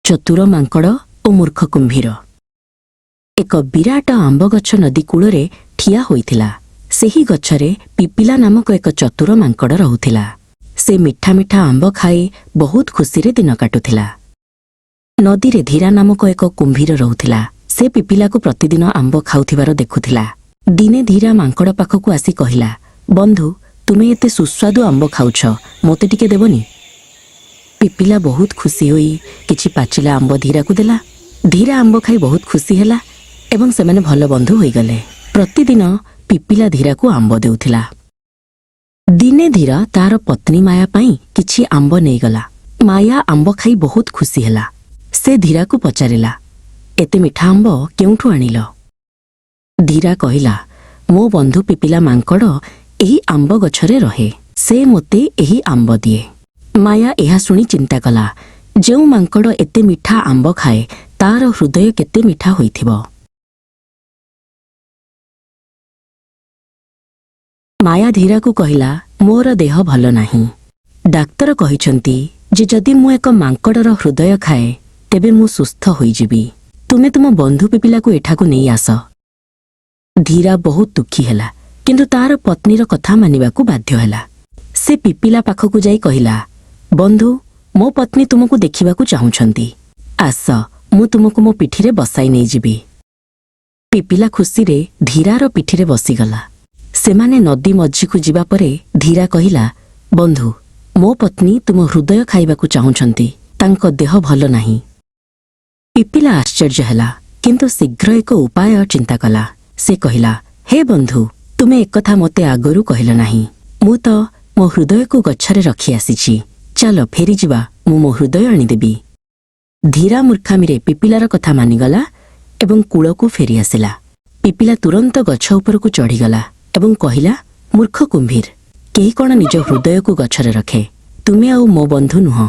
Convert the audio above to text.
ଚତୁର ମାଙ୍କଡ଼ ଓ ମୂର୍ଖ କୁମ୍ଭୀର। ଏକ ବିରାଟ ଆମ୍ବ ଗଛ ନଦୀ କୂଳରେ ଠିଆ ହୋଇଥିଲା। ସେହି ଗଛରେ ପିପିଲା ନାମକ ଏକ ଚତୁର ମାଙ୍କଡ଼ ରହୁଥିଲା। ସେ ମିଠା ମିଠା ଆମ୍ବ ଖାଇ ବହୁତ ଖୁସିରେ ଦିନ କାଟୁଥିଲା। ନଦୀରେ ଧୀରା ନାମକ ଏକ କୁମ୍ଭୀର ରହୁଥିଲା। ସେ ପିପିଲାକୁ ପ୍ରତିଦିନ ଆମ୍ବ ଖାଉଥିବାର ଦେଖୁଥିଲା। ଦିନେ ଧୀରା ମାଙ୍କଡ଼ ପାଖକୁ ଆସି କହିଲା, "ବନ୍ଧୁ, ତୁମେ ଏତେ ସୁସ୍ୱାଦୁ ଆମ୍ବ ଖାଉଛ, ମୋତେ ଟିକେ ଦେବନି?" ପିପିଲା ବହୁତ ଖୁସି ହୋଇ କିଛି ପାଚିଲା ଆମ୍ବ ଧୀରାକୁ ଦେଲା। ଧୀରା ଆମ୍ବ ଖାଇ ବହୁତ ଖୁସି ହେଲା ଏବଂ ସେମାନେ ଭଲ ବନ୍ଧୁ ହୋଇଗଲେ। ପ୍ରତିଦିନ ପିପିଲା ଧୀରାକୁ ଆମ୍ବ ଦେଉଥିଲା। ଦିନେ ଧୀରା ତାର ପତ୍ନୀ ମାୟା ପାଇଁ କିଛି ଆମ୍ବ ନେଇଗଲା। ମାୟା ଆମ୍ବ ଖାଇ ବହୁତ ଖୁସି ହେଲା। ସେ ଧୀରାକୁ ପଚାରିଲା, "ଏତେ ମିଠା ଆମ୍ବ କେଉଁଠୁ ଆଣିଲ?" ଧୀରା କହିଲା, "ମୋ ବନ୍ଧୁ ପିପିଲା ମାଙ୍କଡ଼ ଏହି ଆମ୍ବ ଗଛରେ ରହେ। ସେ ମୋତେ ଏହି ଆମ୍ବ ଦିଏ।" ମାୟା ଏହା ଶୁଣି ଚିନ୍ତା କଲା, ଯେଉଁ ମାଙ୍କଡ଼ ଏତେ ମିଠା ଆମ୍ବ ଖାଏ, ତାର ହୃଦୟ କେତେ ମିଠା ହୋଇଥିବ। ମାୟା ଧୀରାକୁ କହିଲା, "ମୋର ଦେହ ଭଲ ନାହିଁ। ଡାକ୍ତର କହିଛନ୍ତି ଯେ ଯଦି ମୁଁ ଏକ ମାଙ୍କଡ଼ର ହୃଦୟ ଖାଏ, ତେବେ ମୁଁ ସୁସ୍ଥ ହୋଇଯିବି। ତୁମେ ତୁମ ବନ୍ଧୁ ପିପିଲାକୁ ଏଠାକୁ ନେଇ ଆସ।" ଧୀରା ବହୁତ ଦୁଃଖୀ ହେଲା, କିନ୍ତୁ ତାର ପତ୍ନୀର କଥା ମାନିବାକୁ ବାଧ୍ୟ ହେଲା। ସେ ପିପିଲା ପାଖକୁ ଯାଇ କହିଲା, "ବନ୍ଧୁ, ମୋ ପତ୍ନୀ ତୁମକୁ ଦେଖିବାକୁ ଚାହୁଁଛନ୍ତି। ଆସ, ମୁଁ ତୁମକୁ ମୋ ପିଠିରେ ବସାଇ ନେଇଯିବି।" ପିପିଲା ଖୁସିରେ ଧୀରାର ପିଠିରେ ବସିଗଲା। ସେମାନେ ନଦୀ ମଝିକୁ ଯିବା ପରେ ଧୀରା କହିଲା, "ବନ୍ଧୁ, ମୋ ପତ୍ନୀ ତୁମ ହୃଦୟ ଖାଇବାକୁ ଚାହୁଁଛନ୍ତି। ତାଙ୍କ ଦେହ ଭଲ ନାହିଁ।" ପିପିଲା ଆଶ୍ଚର୍ଯ୍ୟ ହେଲା, କିନ୍ତୁ ଶୀଘ୍ର ଏକ ଉପାୟ ଚିନ୍ତା କଲା। ସେ କହିଲା, "ହେ ବନ୍ଧୁ, ତୁମେ ଏକଥା ମୋତେ ଆଗରୁ କହିଲ ନାହିଁ। ମୁଁ ତ ମୋ ହୃଦୟକୁ ଗଛରେ ରଖି ଆସିଛି। ଚାଲ ଫେରିଯିବା, ମୁଁ ମୋ ହୃଦୟ ଆଣିଦେବି।" ଧୀରା ମୂର୍ଖାମିରେ ପିପିଲାର କଥା ମାନିଗଲା ଏବଂ କୂଳକୁ ଫେରିଆସିଲା। ପିପିଲା ତୁରନ୍ତ ଗଛ ଉପରକୁ ଚଢ଼ିଗଲା ଏବଂ କହିଲା, "ମୂର୍ଖ କୁମ୍ଭୀର, କେହି କ'ଣ ନିଜ ହୃଦୟକୁ ଗଛରେ ରଖେ? ତୁମେ ଆଉ ମୋ ବନ୍ଧୁ ନୁହଁ।"